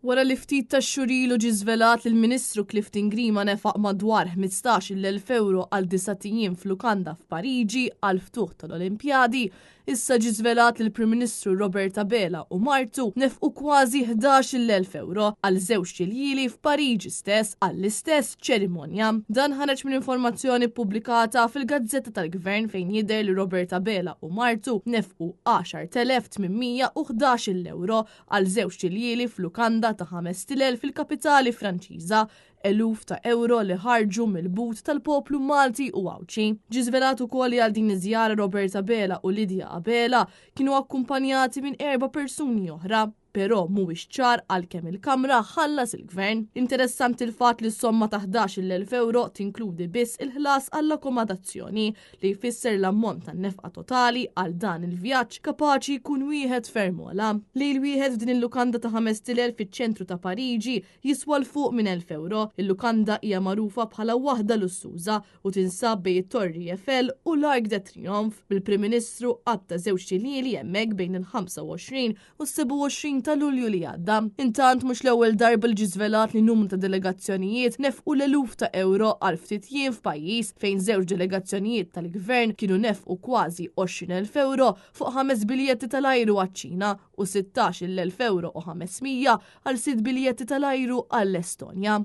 Wara li ftit tax-xhur ilu ġie żvelat li l-Ministru Clifton Grima nefaq madwar 15,000 ewro għal disat ijiem f'lukanda f'Pariġi għall-ftuħ tal-Olimpjadi, issa ġie żvelat li l-Prim Ministru Robert Abela u martu nefqu kważi 11,000 ewro għal żewġt iljieli f'Pariġi stess għall-istess ċerimonja. Dan ħareġ minn informazzjoni ppubblikata fil-Gazzetta tal-Gvern fejn jidher li Robert Abela u martu nefqu 10,811 ewro għal żewġt iljieli f'lukanda ta' 5,000 fil-kapitali Franċiża, eluf ta' ewro li ħarġu mill-but tal-poplu Malti u Għawdxi. Ġie żvelat ukoll li għal din iż-żjara Robert Abela u Lydia Abela kienu akkumpanjati minn erba' persuni oħra, però mhuwiex ċar għal kemm il-kamra ħallas il-Gvern. Interessanti l-fatt li s-somma ta' 11,000 ewro tinkludi biss il-ħlas għall-akkomodazzjoni, li jfisser l-ammont tan-nefqa totali għal dan il-vjaġġ kapaċi jkun wieħed ferm ogħla. Lejl wieħed f'din il-lukanda ta' 5,000 fiċ-ċentru ta' Pariġi jiswa 'l fuq minn 1,000 ewro. Il-lukanda hija magħrufa bħala waħda lussuża u tinsab bejn it-Torri Eiffel u l-Arc de Triomphe, bil-Prim Ministru qatta' żewġt iljieli hemmhekk bejn il-25 u s-27 ta' Lulju li għadda. Intant mhux l-ewwel darba li ġie żvelat li numru ta' delegazzjonijiet nefqu l-eluf ta' ewro għal ftit jiem f'pajjiż fejn żewġ delegazzjonijiet tal-Gvern kienu nefqu kważi 20,000 ewro fuq ħames biljetti tal-ajru għaċ-Ċina u 16,000 ewro u 500 għal sitt biljetti tal-ajru għall-Estonja.